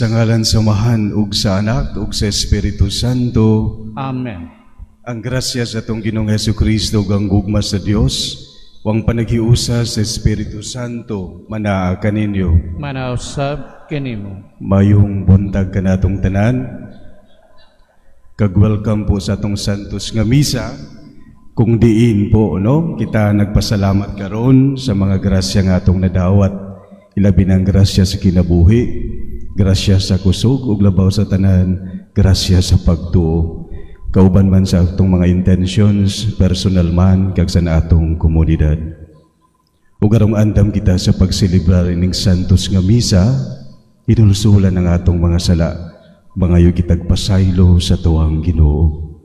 Sa ngalan sa Amahan ug sa Anak ug sa Espiritu Santo. Amen. Ang grasya sa atong Ginoong Hesukristo ug ang gugma sa Dios ug ang panaghiusa sa Espiritu Santo manaa kaninyo. Manausab kanimo. Mayong buntag kanatong tanan. Kag welcome po sa atong Santos nga Misa. Kung diin po, no, kita nagpasalamat karon sa mga grasya nga atong nadawat. Ilabi ng grasya sa kinabuhi, grasya sa kusog ug labaw sa tanan, grasya sa pagtuo. Kauban man sa atong mga intentions, personal man kag sa atong komunidad. Ug karong andam kita sa pagselebrar ining Santos nga Misa, hinulsulan ang atong mga sala, mangayo kitag pasaylo sa tuang Ginoo.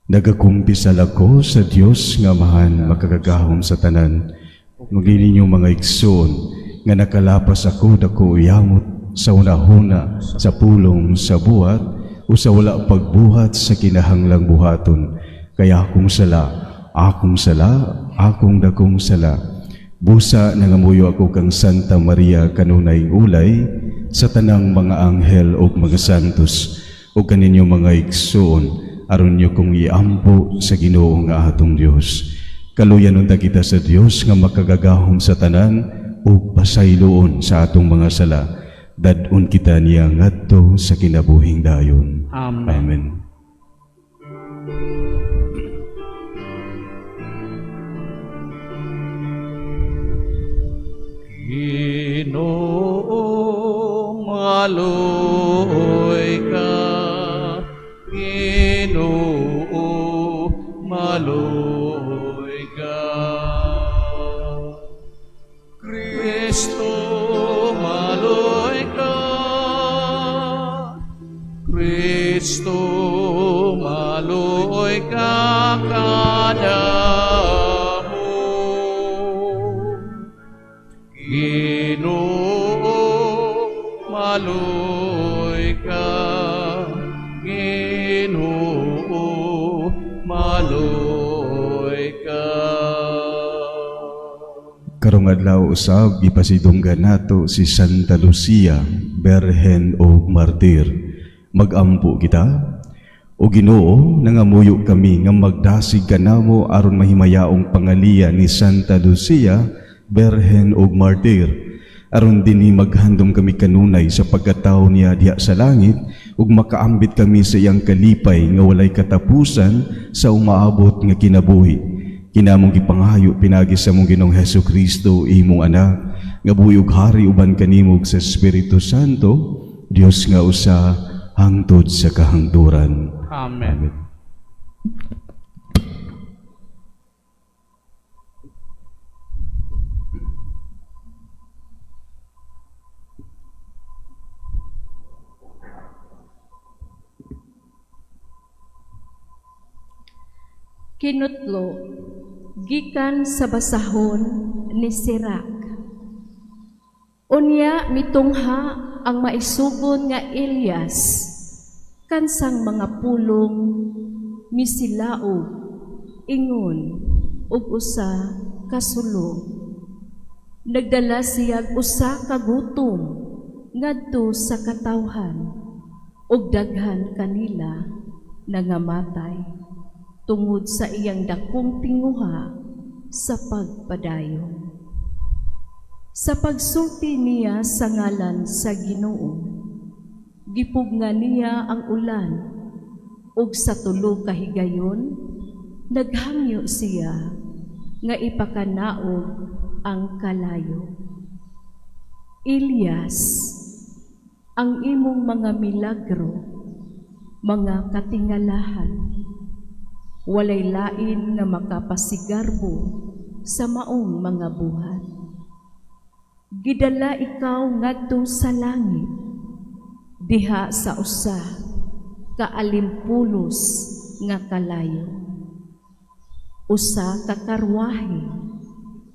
Nagakumpisal ako sa Dios nga Amahan makagagahom sa tanan, ug ninyong mga igsoon, nga nakalapas ako dako yamot sa hunahuna, sa pulong, sa buhat, o sa wala pagbuhat sa kinahanglang buhaton. Kay akong sala, akong sala, akong dakong sala. Busa nangamuyo ako kang Santa Maria kanunay ulay sa tanang mga anghel ug mga santos ug kaninyo mga igsoon aron niyo kong iampo sa Ginoo nga atong Dios. Kaluyan unta kita sa Dios nga makagagahom sa tanan ug pasayloon sa atong mga sala. Dad-on kita niya ngadto sa kinabuhing dayon. Amen. Amen. Ginoo, maluoy ka. Ginoo, maluoy ka. Kristo, maluoy ka. Kristo, maluoy ka kanamo. Ginoo, maluoy ka. Ginoo, maluoy ka. Karong adlaw usab gipasidunggan nato si Santa Lucia, berhen ug martir. Magampo kita. O Ginoo, nangamuyo kami nga magdasig kanamo aron mahimayaong pangaliya ni Santa Lucia, berhen ug martir. Aron dinhi maghandom kami kanunay sa pagkatawo niya diha sa langit ug makaambit kami sa iyang kalipay nga walay katapusan sa umaabot nga kinabuhi. Kini among gipangayo pinaagi sa among Ginoong Hesus Kristo, imong anak, nga buhi ug hari uban kanimo ug sa Espiritu Santo, Dios nga usa hangtod sa kahangturan. Amen. Amen. Kinutlo, gikan sa basahon ni Sirac. Unya mitungha ang maisugon nga Elias kansang mga pulong misilaog ingon ug usa ka sulo. Nagdala siyag usa ka gutom ngadto sa katawhan ug daghan kanila nangamatay tungod sa iyang dakong tinguha sa pagpadayon. Sa pagsulti niya sa ngalan sa Ginoo, gipugna niya ang ulan ug sa tulo ka higayon naghangyo siya nga ipakanaog ang kalayo. Elias, ang imong mga milagro, mga katingalahan, walay lain nga makapasigarbo sa maong mga buhat. Gidala ikaw ngadto sa langit, diha sa usa ka alimpulos nga kalayo. Usa ka karwahe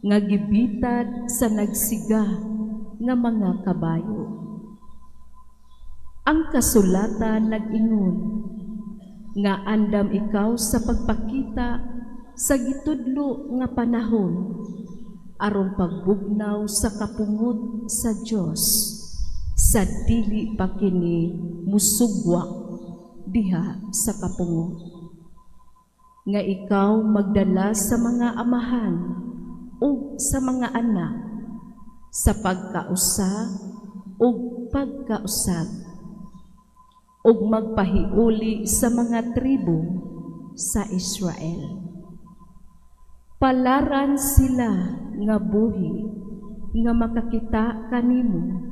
nga gibitad sa nagsiga nga mga kabayo. Ang kasulatan nag-ingon nga andam ikaw sa pagpakita sa gitudlo nga panahon aron pagbugnaw sa kapungot sa Dios sa Sa dili pa kini musugwak diha sa kapungot. Nga ikaw magdala sa mga amahan ug sa mga anak sa pagkausa ug pagkausab ug magpahiuli sa mga tribo sa Israel. Palaran sila nga buhi nga makakita kanimo.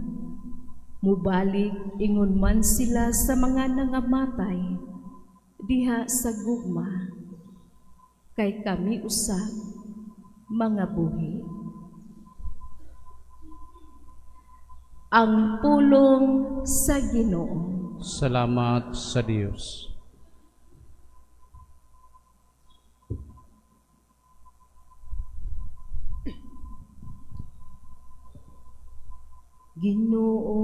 Mubalik ingon man sila sa mga nangamatay diha sa gugma, kay kami usab mga buhi. Ang pulong sa Ginoo. Salamat sa Dios. Ginoo,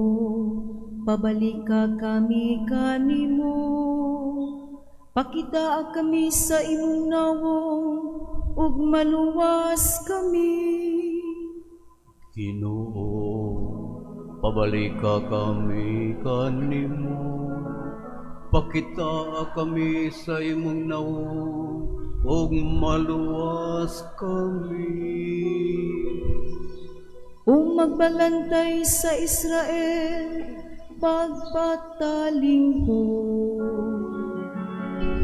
pabalika kami kanimo. Pakitaa kami sa imong nawong ug maluwas kami. Ginoo, pabalika kami kanimo. Pakitaa kami sa imong nawong ug maluwas kami. O magbalantay sa Israel, pagpatalingkod.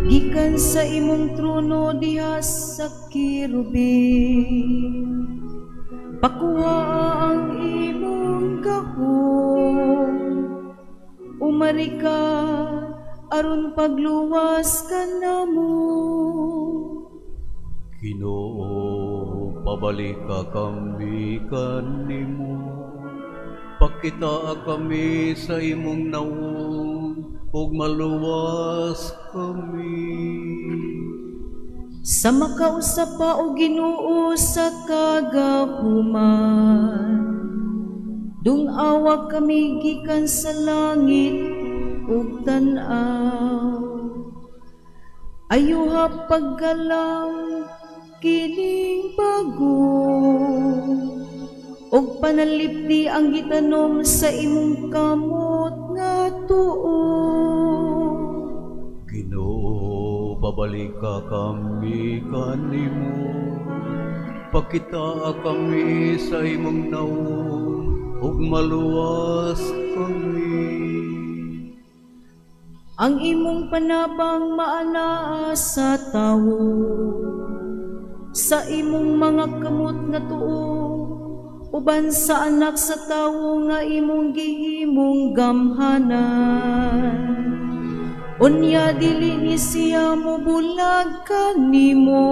Gikan sa imong trono diha sa kirubin, pakuha ang imong gahom. Umari ka aron pagluwas kanamo. Ginoo, pabalika kami kanimo. Pakitaa kami sa imong nawong ug maluwas kami. Sa makausa pa o Ginoo sa kagahuman, dungawa kami gikan sa langit ug tan-aw. Ayuha paggalaw kining bago, ug panalipdi ang gitanom sa imong kamot nga tuo. Ginoo, pabalika kami kanimo. Pakitaa kami sa imong nawong ug maluwas kami. Ang imong panabang maanaa sa tawo, sa imong mga kamot nga tuo, uban sa anak sa tawo nga imong gihimong gamhanan. Unya dili ni siya mobulag kanimo.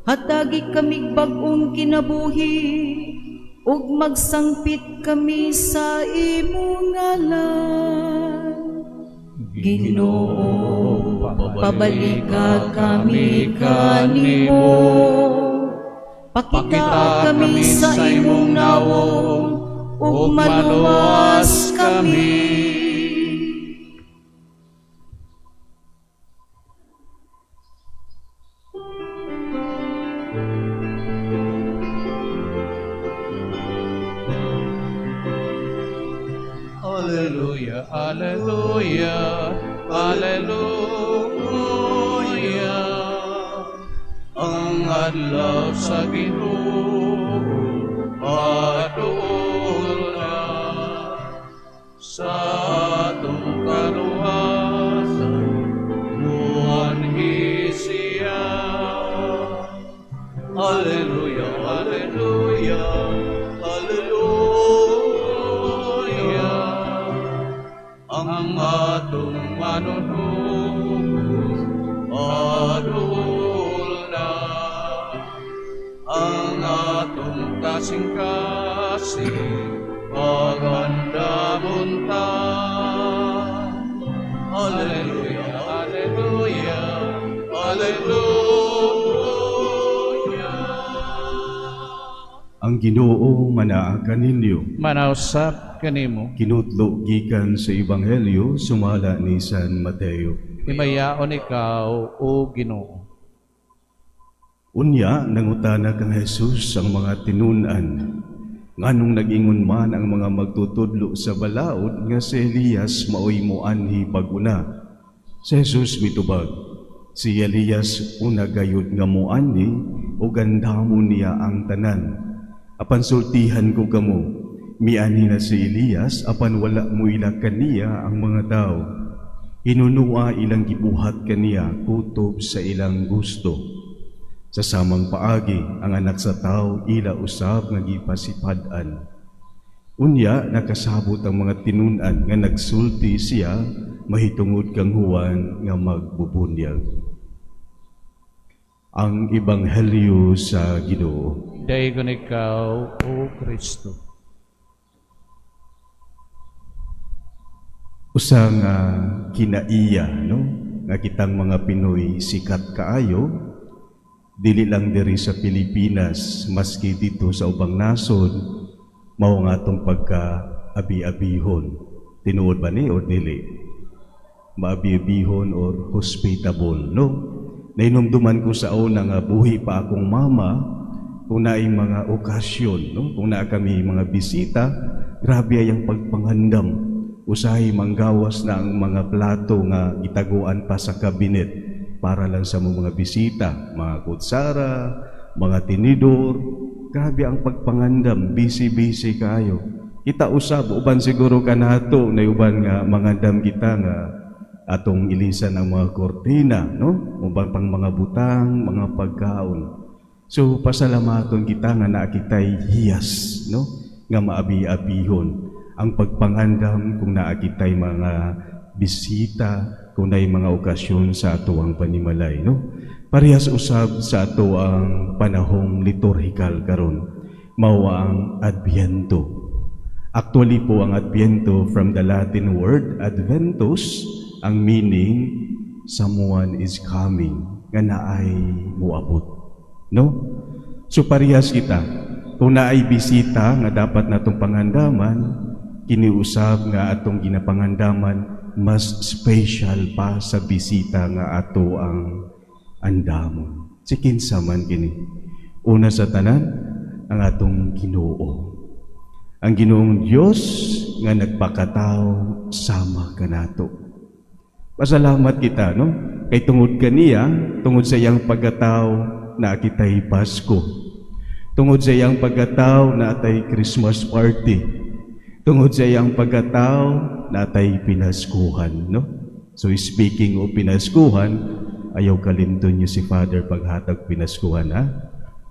Hatagi kamig bag-ong kinabuhi ug magsangpit kami sa imong ngalan. Ginoo, pabalika kami kanimo. Pakitaa kami sa imong nawong ug maluwas kami. Alleluia, alleluia, alleluia. Ang adlaw sa Ginoo aduol na, sa atong kaluwasan muanhi siya. Alleluia, alleluia, alleluia. Ang atong manunubos aduol na, ang atong kasing-kasing pagandamon ta. Alleluia, alleluia, alleluia. Ang Ginoo manaa kaninyo. Manausap kanimo. Kinutlo gikan sa Ebanghelyo sumala ni San Mateo. Himayaon ikaw, o Ginoo. Unya nangutana kang Jesus ang mga tinun-an. Nganong nag-ingon man ang mga magtutudlo sa balaod nga si Elias maoy moanhi pag-una? Si Jesus mitubag, "Si Elias una gayud nga moanhi ug andamon niya ang tanan. Apan sultihan ko kamo, mianhi na si Elias apan wala moila kaniya ang mga tao. Hinunua ilang gibuhat kaniya kutob sa ilang gusto. Sa samang paagi, ang Anak sa Tao ila usab nga gipasipad-an." Unya nakasabot ang mga tinun-an nga nagsulti siya mahitungod kang Juan nga magbubunyag. Ang Ebanghelyo sa Ginoo. Daygon ikaw, O Kristo. Usa nga kinaiya, no, nga kitang mga Pinoy sikat kaayo, dili lang diri sa Pilipinas maski dito sa ubang nasod, mao nga atong pagka abi-abihon. Tinuod ba ni or dili? Maabi-abihon or hospitable, no? Nainumduman ko sa una nga buhi pa akong mama, kung naay mga okasyon, no, kung naa kami mga bisita, grabe ay ang pagpangandam. Usahay manggawas na ang mga plato nga gitaguan pa sa kabinet para lang sa mga bisita, mga kutsara, mga tinidor. Grabe ang pagpangandam, busy-busy kayo. Kita usab, uban siguro kanato na uban nga mangandam kita nga atong ilisan ang mga kortina, no? Uban pang mga butang, mga pagkaon. So pasalamaton kita nga naa kitay hiyas, no, nga maabi-abihon. Ang pagpangandam kung naa kitay mga bisita, kung naay mga okasyon sa atoang panimalay, no? Parehas usab sa ato ang panahong liturhikal karon, mao ang Adbyento. Actually po, ang Adbyento, from the Latin word adventus, ang meaning someone is coming, nga naay muabot, no? So parehas kita, kung naay bisita nga dapat natong pangandaman, kiniusab nga atong ginapangandaman mas special pa sa bisita nga ato ang andamon. Si kinsa man kini? Una sa tanan, ang atong Ginoo. Ang Ginoong Dios nga nagpakatao sama kanato. Pasalamat kita, no? Kay tungod kaniya, tungod sa iyang pagkatao, naa kitay Pasko. Tungod sa iyang pagkatao, naa tay Christmas party. Tungod sa iyang pagkatao, naa tay Pinaskuhan, no? So speaking of Pinaskuhan, ayaw kalimton niyo si Father paghatag Pinaskuhan, ha?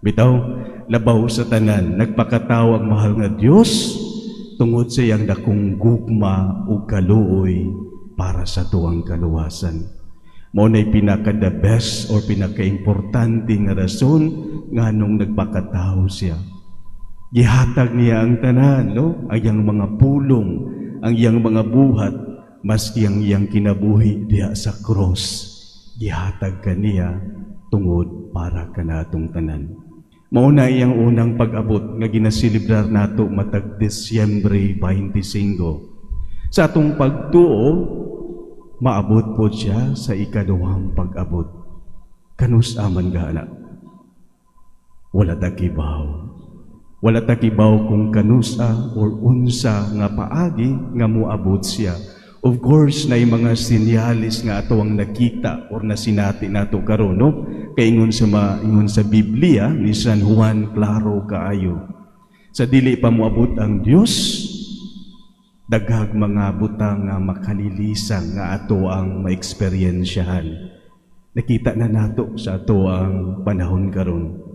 Bitaw, labaw sa tanan, nagpakatao ang mahal nga Dios tungod sa iyang dakong gugma ug kaluoy para sa tuang kaluwasan. Mao na'y pinaka the best or pinaka-importante nga rason nganong nagpakatao siya. Gihatag niya ang tanan, no? Ang iyang mga pulong, ang iyang mga buhat, maski ang iyang kinabuhi diha sa cross, gihatag kaniya tungod para kanatong tanan. Mao na iyang unang pag-abot nga ginaselebrar nato matag Disyembre 25. Sa atong pagtuo, maabot po siya sa ikaduhang pag-abot. Kanus aman gana? Wala ta kibaw. Wala ta kibaw kung kanusa or unsa nga paagi nga moabot siya. Of course, na mga sinyalis nga ato ang nakita or nasinati nato karon, no? Kay ingon sa Biblia ni San Juan, klaro kaayo. Sa dili pa moabot ang Dios, daghag mga butang nga makalilisang nga ato ang maeksperiensyahan. Nakita na nato sa ato ang panahon karon.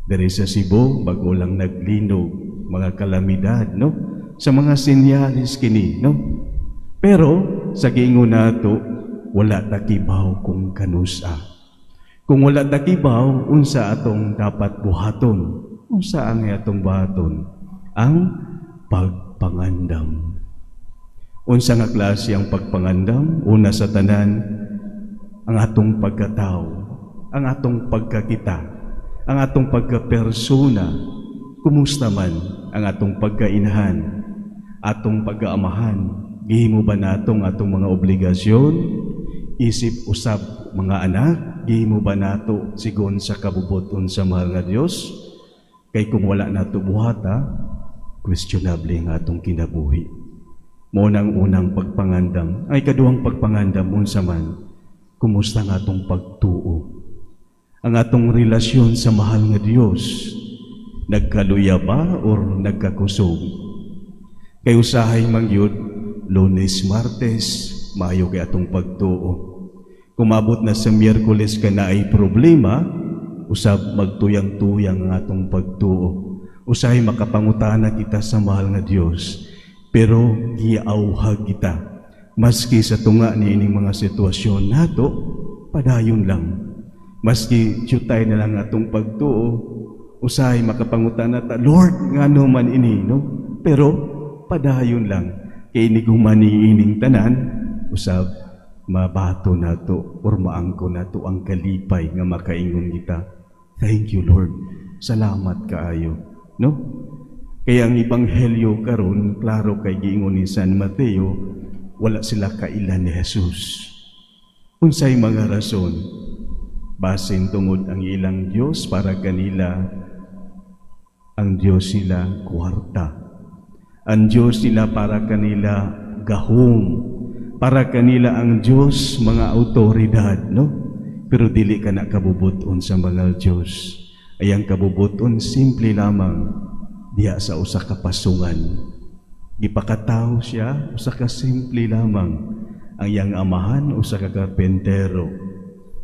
Diri sa Cebu, bago lang naglinog, mga kalamidad, no? Sa mga sinyalis kini, no? Pero sa giingon nato, wala ta kibaw kung kanusa. Kung wala ta kibaw, unsa atong dapat buhaton? Unsa ang atong buhaton? Ang pagpangandam. Unsa nga klase ang pagpangandam? Una sa tanan, ang atong pagkatao, ang atong pagkakita, ang atong pagkapersona. Kumusta man ang atong pagkainahan, atong pagkaamahan? Gihimo ba natong atong mga obligasyon? Isip usab mga anak, gihimo ba nato sigon sa kabubuton sa mahal nga Dios? Kay kung wala nato buhata, Questionable nga atong kinabuhi. Mao nang unang pagpangandam. Ay kaduhang pagpangandam, unsa man? Kumusta nga atong pagtuo? Ang atong relasyon sa mahal nga Dios, nagkaluya ba or nagkakusog? Kay usahay man gyud, Lunes, Martes, maayo kay atong pagtuo. Kumabot na sa Miyerkules ka na ay problema, usab magtuyang-tuyang ang atong pagtuo. Usahay makapangutana kita sa mahal nga Dios, pero giauhag kita. Maski sa tunga ni ining mga sitwasyon nato, padayon lang. Maski tiyutay na lang atong pagtuo, usahay makapangutana ta, "Lord, ngano man ini?" no? Pero padayon lang. Kay inighuman ni ining tanan, usab mabato nato or maangko nato ang kalipay nga makaingon kita, "Thank you, Lord. Salamat kaayo." No? Kaya ang ebanghelyo karon, klaro kay giingon ni San Mateo, wala sila kaila ni Jesus. Unsay mga rason? Basin tungod ang ilang Dios, para kanila ang Dios sila kwarta. Ang Dios nila para kanila gahom. Para kanila ang Dios mga autoridad, no? Pero dili ka na kabubuton sa mga Dios. Ay ang kabubuton simple lamang diha sa usa ka pasungan. Gipakatawo siya usa ka simple lamang. Ang iyang amahan usa ka karpentero.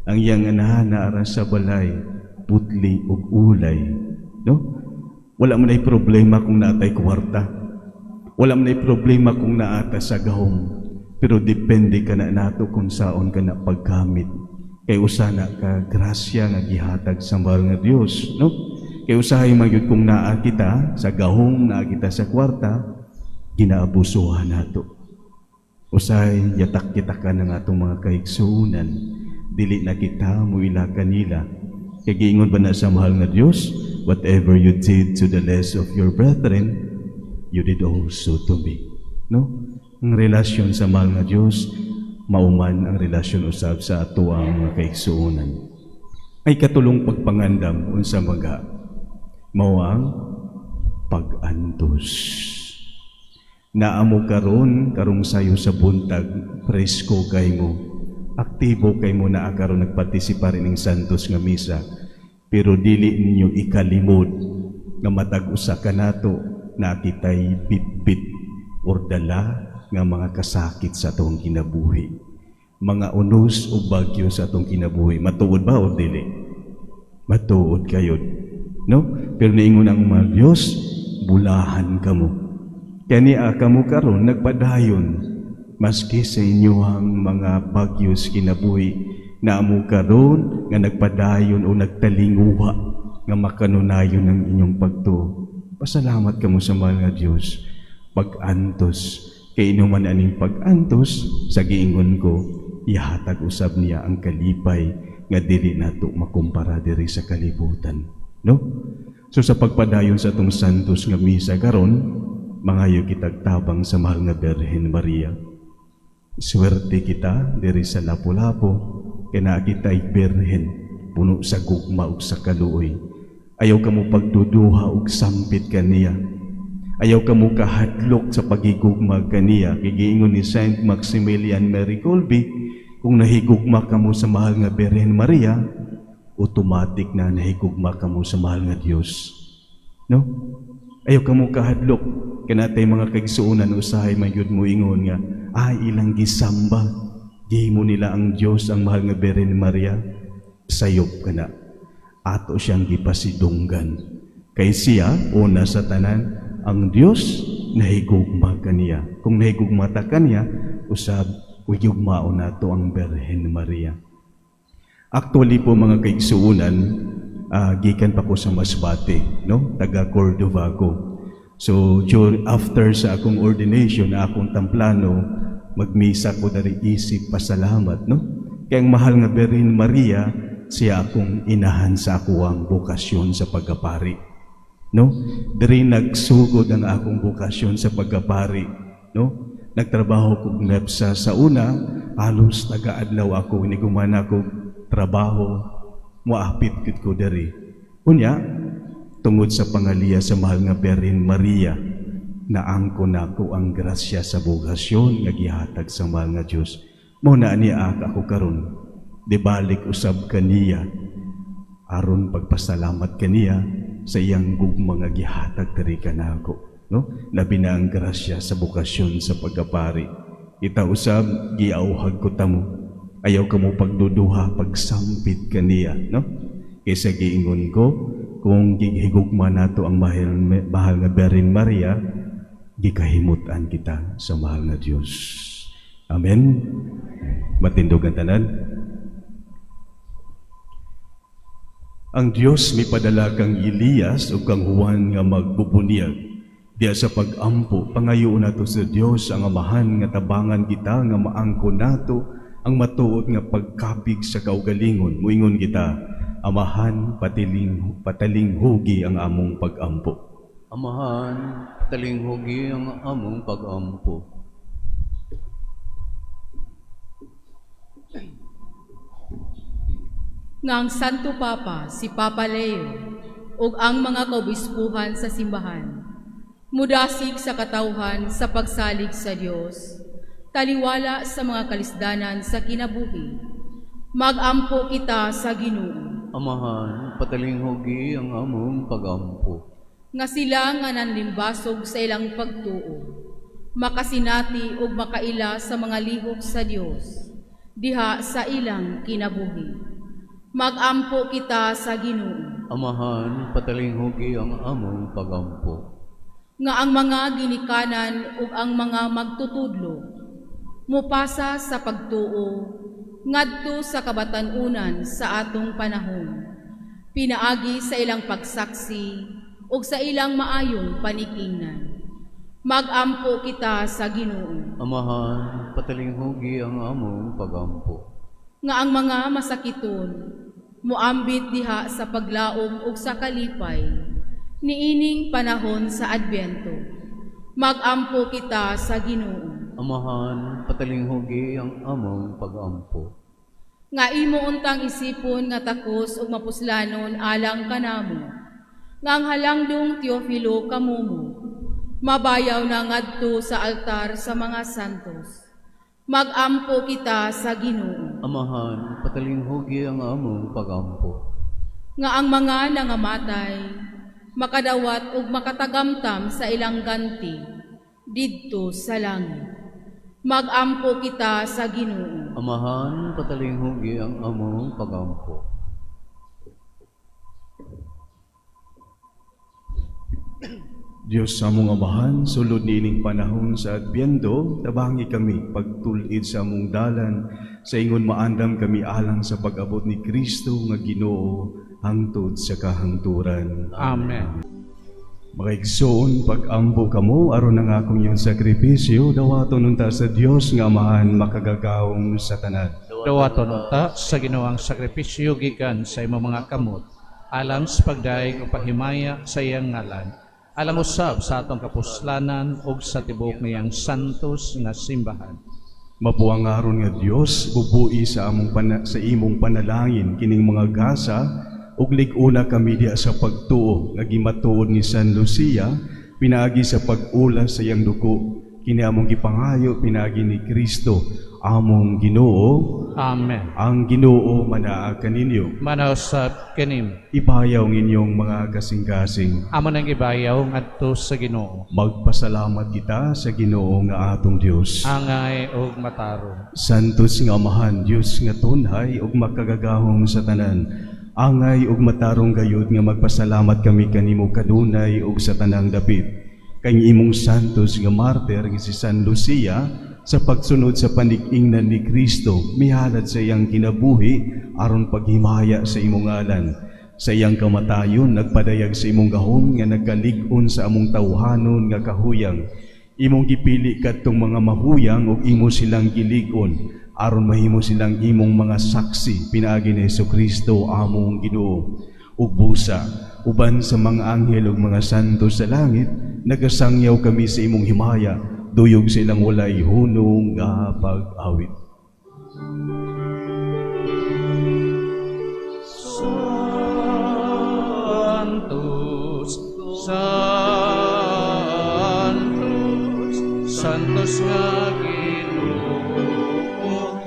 Ang iyang anahan naara sa balay, putli ug ulay, no? Wala man ay problema kung naatay kwarta. Wala man ay problema kung naata sa gahom. Pero depende ka na nato kung saon ka na paggamit. Kay usa na ka grasya nga gihatag sa mahal nga Dios, no? Kay usahay man gyud kung naa kita sa gahom, naa kita sa kwarta, ginaabusuhan nato. Usahay yatak kita ka ng atong mga kaigsuonan, dili na kita muila kanila. Kay giingon ba na sa mahal nga Dios, "Whatever you did to the less of your brethren, you did also to me." No? Ang relasyon sa mahal nga Dios, mauman ang relasyon usab sa atoang mga kaigsuonan. Ay katulong pagpangandam, unsa maga? Mao ang pag-antos. Naa mo karon, karong sayo sa buntag, presko kay mo. Aktibo kay mo naa karon, nagpartisipar ining santos nga misa. Pero dili ninyo ikalimod nga matag usa kanato naa kitay bitbit or dala nga mga kasakit sa atong kinabuhi. Mga unos o bagyo sa atong kinabuhi. Matuod ba o dili? Matuod kayod. No? Pero niingon ang mga Diyos, "Bulahan kamo." Kaya ni kamo karon nagpadayon maski sa inyong mga bagyos kinabuhi, naa mo karon nga nagpadayon o nagtalinguha nga makanunayon ang inyong pagtuo. Pasalamat kamo sa mahal nga Diyos. Pag-antos, kay inuman aning pag-antos, sa giingon ko, ihatag usab niya ang kalipay nga dili nato makumpara diri sa kalibutan. No? So sa pagpadayon sa atong santos nga misa karon, mangayo kitag tabang sa mahal nga Birhen Maria. Swerte kita diri sa Lapu-Lapu kay naa kita'y birhen puno sa gugma ug sa kaluoy. Ayaw kamo pagduduha ug sampit kaniya. Ayaw kamo kahadlok sa pagigugma kaniya. Kay giingon ni Saint Maximilian Mary Kolbe, kung nahigugma kamo sa mahal nga Birhen Maria, automatic na nahigugma kamo sa mahal nga Dios. No? Ayaw kamo kahadlok. Kanatay mga kaigsuonan, usahay man gyud mo ingon nga, ay ilang gisamba. Gihimo nila ang Dios ang mahal nga Birhen Maria. Sayop ka na. Ato siyang gipasidunggan. Kay siya, una sa tanan, ang Dios nahigugma kaniya. Kung nahigugma ta kaniya, usab higugmaon nato ang Birhen Maria. Actually po, mga kaigsuonan, gikan pa ko sa Masbate, no? Taga Cordova ko. So during, after sa akong ordination, na akong tamplano, magmisa ko dari isip pasalamat, no? Kaya ang mahal nga Birhen Maria, siya akong inahan sa akuang bokasyon sa pagkapari. No? Diri nagsugod ang akong bokasyon sa pagkapari, no? Nagtrabaho kog NEPSA sa una, halos taga-adlaw ako inigumana ko trabaho, moapit gid ko diri. Unya, tungod sa pangaliya sa mahal nga Birhen Maria, Naangko nako ang grasya sa bokasyon nga gihatag sa mahal nga Dios. Mao na niya ako karon, di balik usab kaniya aron pagpasalamat kaniya sa iyang gugma nga gihatag diri kanako, no? Labi na ang grasya sa bokasyon sa pagkapari. Kita usab, giauhag ko tamo, ayaw kamo pagduduha pagsampit kaniya, no? Kaysa giingon ko, kung gihigugma nato ang mahal, mahal nga Birhen Maria, gikahimutan kita sa mahal nga Dios. Amen. Matindog ang tanan. Ang Dios mipadala kang Elias ug kang Juan nga magbubunyag. Diya sa pag-ampo, pangayoon nato sa Dios ang Amahan nga tabangan kita nga maangkon nato ang matuod nga pagkapig sa kaugalingon. Muingon kita, Amahan, patiling, patalinghugi ang among pag-ampo. Amahan, talinghugi ang among pag-ampo. Nga ang Santo Papa, si Papa Leo, ug ang mga kaobispuhan sa simbahan, mudasig sa katawhan sa pagsalig sa Dios, taliwala sa mga kalisdanan sa kinabuhi. Magampo kita sa Ginoo. Amahan, patalinghugi ang among pag-ampo. Nga sila nga nanlimbasog sa ilang pagtuo, makasinati ug makaila sa mga lihok sa Dios, diha sa ilang kinabuhi. Magampo kita sa Ginoo. Amahan, patalinghugi ang among pag-ampo. Nga ang mga ginikanan ug ang mga magtutudlo mupasa sa pagtuo ngadto sa kabatan-unan sa atong panahon, pinaagi sa ilang pagsaksi ug sa ilang maayong panikingnan. Magampo kita sa Ginoo. Amahan, patalinghugi ang among pag-ampo. Nga ang mga masakiton muambit diha sa paglaom ug sa kalipay niining panahon sa Adbyento. Magampo kita sa Ginoo. Amahan, patalinghugi ang among pag-ampo. Nga imo untang isipon nga takos ug mapuslanon alang kanamo, nga ang halangdong Teofilo kamumo mabayaw na ngadto sa altar sa mga santos. Magampo kita sa Ginoo. Amahan, patalinghugi ang among pag-ampo. Nga ang mga nangamatay makadawat ug makatagamtam sa ilang ganti didto sa langit. Magampo kita sa Ginoo. Amahan, patalinghugi ang among pag-ampo. Diyos sa among Amahan, sulod niining panahon sa Adbyento, tabangi kami pagtul-id sa among dalan, sa ingon maandam kami alang sa pag-abot ni Kristo nga Ginoo hangtod sa kahangturan. Amen. Mga igsoon, pag-ampo kamo aron ang akong iyong sakripisyo, dawaton unta sa Dios nga Amahan makagagahom sa tanan. Dawaton unta sa Ginoo ang sakripisyo gikan sa imong mga kamot, alang sa pagdayeg ug pahimaya sa iyang ngalan, alang usab sa atong kapuslanan ug sa tibuok niyang santos nga simbahan. Mabuang aron nga Dios, bubui sa among sa imong panalangin kining mga gasa ug lig-una kami diha sa pagtuo nga gimatuod ni San Lucia pinaagi sa pag-ulas sa iyang dugo. Kini among gipangayo pinaagi ni Kristo among Ginoo. Amen. Ang Ginoo manaa kaninyo. Manausab kanim. Ibayaw ang inyong mga kasing-kasing. Amo nang ibayaw ngadto sa Ginoo. Magpasalamat kita sa Ginoo nga atong Dios. Angay ug matarong. Santos nga Amahan, Dios nga tunhay ug makagagahom sa tanan. Angay ug matarong gayud nga magpasalamat kami kanimo kanunay ug sa tanang dapit. Kay imong santos nga martir nga si San Lucia sa pagsunod sa panig-ingnan ni Kristo mihalad sa iyang kinabuhi aron paghimaya sa imong ngalan. Sa iyang kamatayon nagpadayag sa imong gahom nga nagkalig-on sa among tawhanon nga kahuyang. Imong gipili kadtong mga mahuyang ug imo silang gilig-on aron mahimo silang imong mga saksi pinaagi ni Hesukristo among Ginoo. Ug busa uban sa mga anghel ug mga santo sa langit nagasangyaw kami sa imong himaya duyog sa ilang walay hunong nga pag-awit. Santos, Santos, nga Ginoo,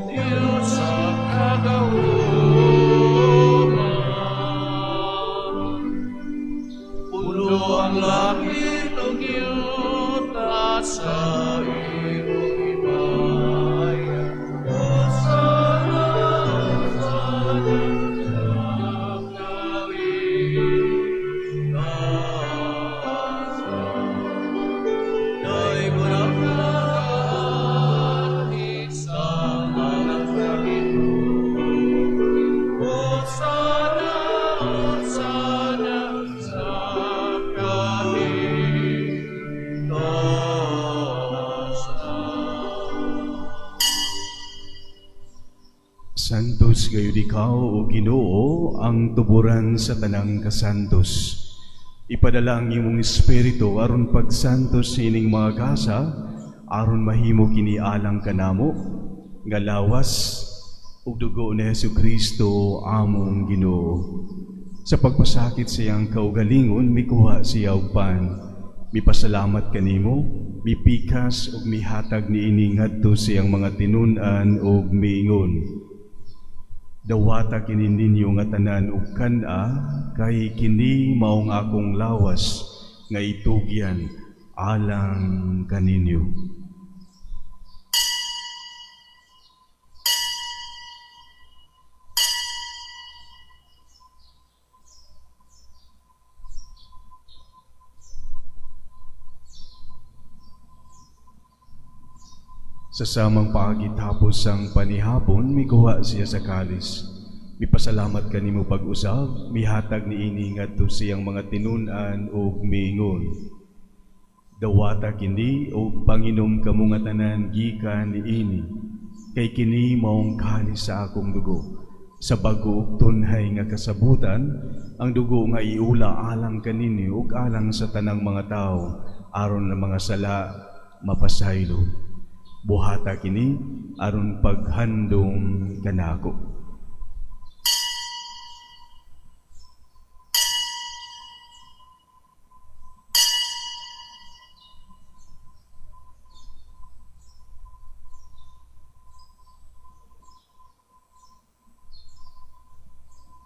Dios sa kagahuma. Pulo ang langit ug yuta sa imong himaya. Hosana, Hosana, sa kahitasan. Daygon ang nagaanhi sa ngalan sa Ginoo. Hosana, Hosana, sa kahitasan. Santos gayud ikaw, O Ginoo, ang tuburan sa tanang kasantos. Ipadala ang imong espiritu aron pagsantos ining mga gasa, aron mahimo kini alang kanamo nga lawas ug dugo ni Hesus Kristo among Ginoo. Sa pagpasakit sa iyang kaugalingon, mikuha siya og pan. Mipasalamat kanimo, mipikas ug mihatag niini ngadto sa iyang mga tinun-an ug miingon: "Dawata kini ninyo nga tanan ug kan-a, kay kini maong akong lawas nga itugyan alang kaninyo." Sa samang paagi, tapos ang panihapon, mikuha siya sa kalis. Mipasalamat kanimo pag-usab, mihatag niini ngadto sa iyang mga tinun-an ug miingon: "Dawata kini ug panginom kamo nga tanan gikan niini, kay kini maong kalis sa akong dugo, sa bago ug tunhay nga kasabutan, ang dugo nga iula alang kaninyo ug alang sa tanang mga tawo aron ang mga sala mapasaylo. Buhata kini aron paghandom kanako."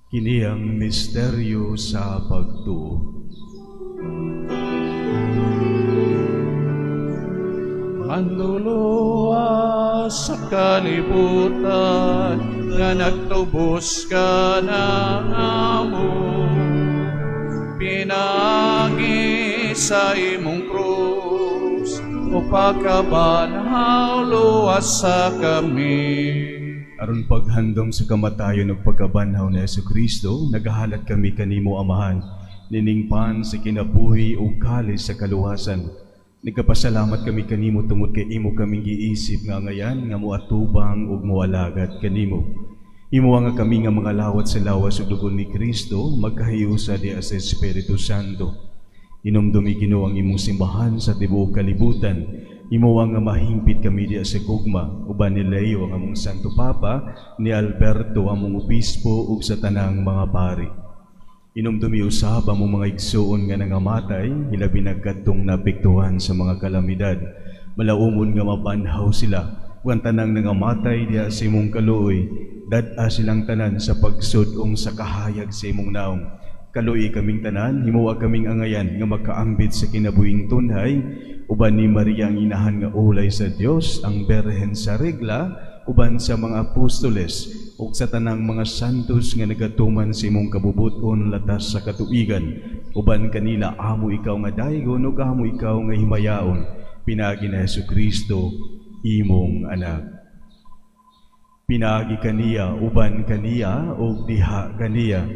Kini ang misteryo sa pagtuo. Manluluwas sa kalibutan nga nagtubos kanamo pinaagi sa imong krus o pagkabanhaw, luwasa kami. Aron paghandom sa kamatayon ug pagkabanhaw ni Kristo, nagahalad kami kanimo, Amahan, nining pan sa kinabuhi ug kalis sa kaluwasan. Nagapasalamat kami kanimo tungod kay imo kaming giisip nga angayan nga moatubang ug moalagad kanimo. Imo nga kami nga mga lawat sa lawas ug dugo ni Kristo magkahiusa diha sa Espiritu Santo. Inumdumi, Ginoo, ang imong simbahan sa tibuok kalibutan. Imo nga mahingpit kami diha sa gugma uban ni Leo ang among Santo Papa, ni Alberto among obispo ug sa tanang mga pari. Inumdumi usab among mga igsuon nga nangamatay, hilabi na kadtong naapektuhan sa mga kalamidad. Malaumon nga mabanhaw sila ug ang tanang nangamatay diha sa imong kaluoy, dad-a silang tanan sa pagsud-ong sa kahayag sa imong naong. Kaluoyi kaming tanan, himoa kaming angayan nga makaambit sa kinabuhing tunhay uban ni Maria ang inahan nga ulay sa Dios, ang Berhen sa regla, uban sa mga apostoles ug sa tanang mga santos nga nagatuman sa imong kabubuton latas sa katuigan. Uban kanila amo ikaw nga daygon ug amo ikaw nga himayaon pinaagi ni Hesus Kristo, imong anak. Pinaagi kaniya, uban kaniya, ug diha kaniya,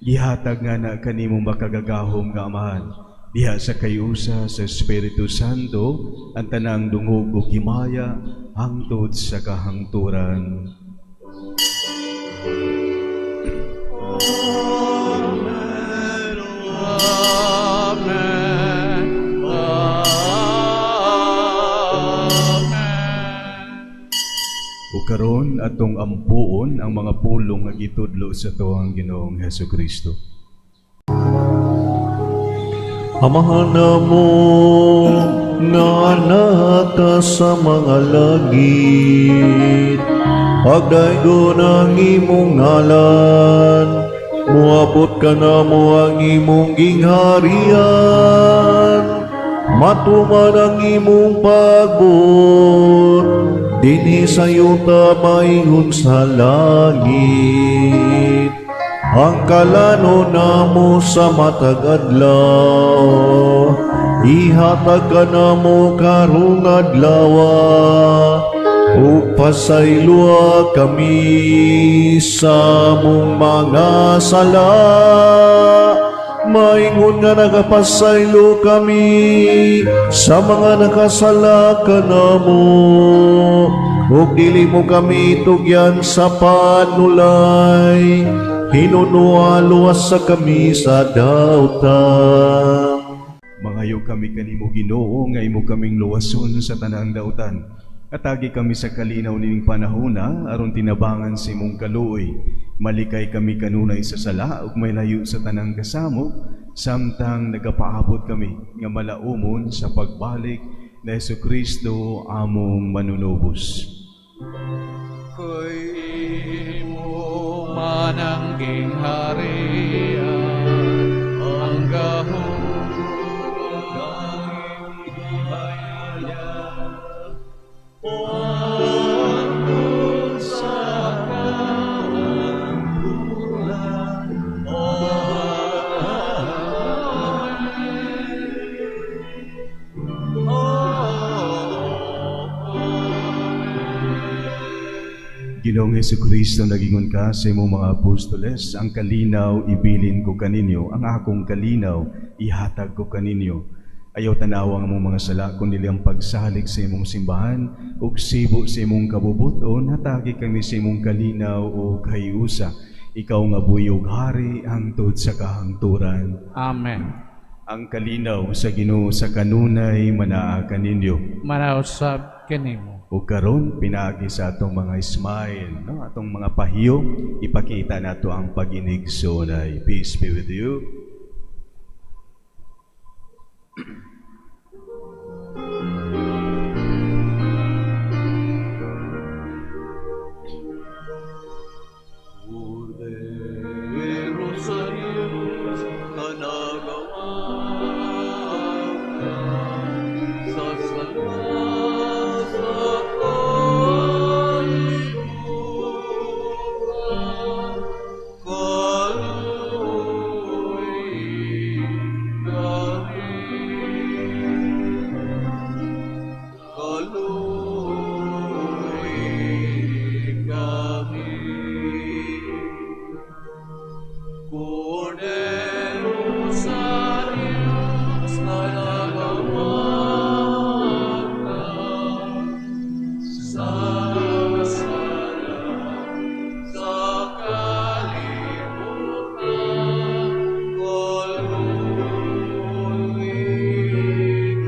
gihatag nga na kanimo makagagahom nga Amahan, diha sa kayusa sa Espiritu Santo, ang tanang dungog ug himaya hangtod sa kahangturan. Amen. Amen. Amen. Ug karon atong ampuon ang mga pulong nga gitudlo sa atuang Ginoong Hesus Kristo. Amahan namo nga naa ka sa mga langit, pagdaygon ang imong ngalan, muabot kanamo ang imong gingharian, matuman ang imong pagbuot, dinhi sa yuta maingon sa langit. Ang kalanon namo sa matag adlaw, ihatag kanamo karong adlaw, ug pasayloa kami sa among mga sala, maingon nga nagapasaylo kami sa mga nakasala kanamo, ug dili mo kami tugyan sa panulay, hinunoa luwasa kami sa dautan. Mangayo kami kanimo, Ginoo, nga imo kaming luwason sa tanang dautan. Hatagi kami sa kalinaw nining panahona aron tinabangan sa imong kaluoy. Malikay kami kanunay sa sala ug may layo sa tanang kasamok samtang nagapaabot kami nga malaumon sa pagbalik ni Kristo among manunubos. Kay imo man ang gingharian, ang gahom, ug ang himaya, hangtod sa kahangturan. Amen. Amen. Ginoong Kristo, nagingon ka sa imong mga apostoles, "Ang kalinaw ibilin ko kaninyo, ang akong kalinaw ihatag ko kaninyo." Ayaw tanawa ang among mga sala, kundi ang pagsalig sa imong simbahan, ug sibo sa imong kabubuton, hatagi kami sa imong kalinaw ug kahiusa. Ikaw nga buhi ug hari hangtod sa kahangturan. Amen. Ang kalinaw sa Ginoo sa kanunay manaa kaninyo. Manaa usab kanimo. Ug karon, pinaagi sa atong mga smile, no, atong mga pahiyom, ipakita nato ang paginigsoonay. Peace be with you. Kordero sa Diyos nga nagawagtang sa sala sa kalibutan, kaluoyi kami. Kaluoyi kami. Kordero sa Diyos nga nagawagtang sa sala sa kalibutan, kaluoyi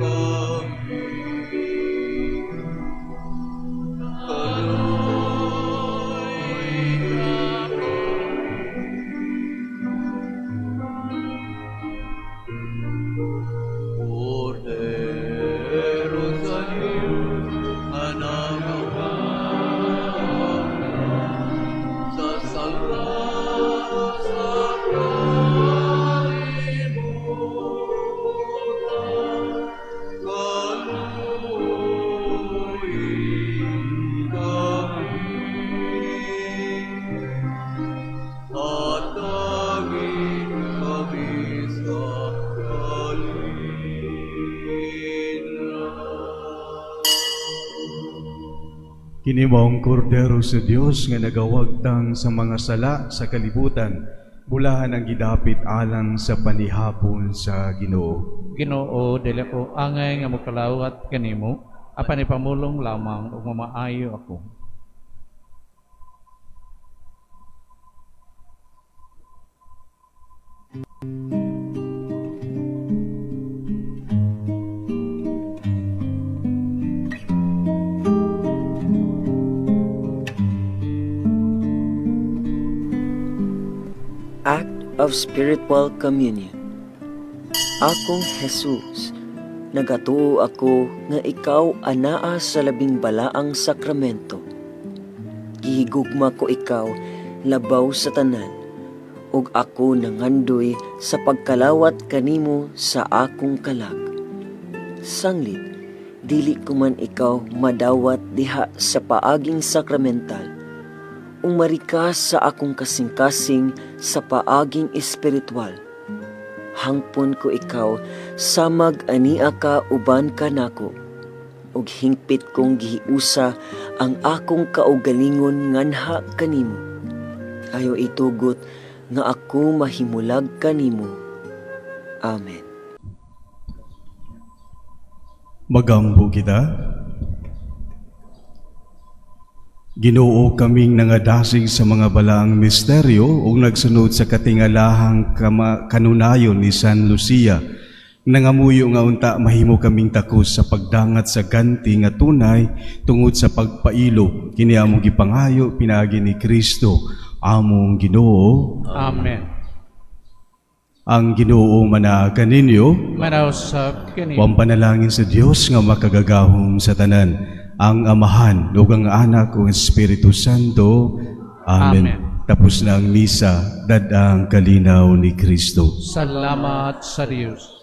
kami. Kaluoyi kami. Kordero sa Diyos nga nagawagtang sa sala sa kalibutan, kaluoyi kami. Hatagi kami sa kalinaw. Kini mao ang Kordero sa Dios nga nagawagtang sa mga sala sa kalibutan. Bulahan ang gidapit alang sa panihapon sa Ginoo. Ginoo, dili ako angay nga mokalawat kanimo, apan ipamulong lamang ug mamaayo ako. Act of Spiritual Communion. Akong Jesus, nagatuo ako nga ikaw anaa sa labing balaang sakramento. Gihigugma ko ikaw labaw sa tanan, ug ako nangandoy sa pagkalawat kanimo sa akong kalag. Sanglit, dili ko man ikaw madawat diha sa paaging sakramental, umari ka sa akong kasing-kasing sa paaging espiritual. Hangpon ko ikaw samag ania ka uban kanako, ug hingpit kong gihiusa ang akong kaugalingon nganha kanimo. Ayaw itugot nga ako mahimulag kanimo. Amen. Magampo kita. Ginoo, kaming nangadasig sa mga balaang misteryo ug nagsunod sa katingalahang kanunayon ni San Lucia. Nangamuyo nga unta mahimo kaming takos sa pagdangat sa ganti nga tunay tungod sa pagpailo. Kini among gipangayo pinaagi ni Kristo among Ginoo. Amen. Ang Ginoo manaa kaninyo. Manausap kaniyo. Huwag panalangin sa Dios nga makagagahom sa tanan, ang Amahan, ug ang Anak, ug ang Espiritu Santo. Amen. Amen. Tapos na ang misa, dad-ang kalinaw ni Kristo. Salamat sa Dios.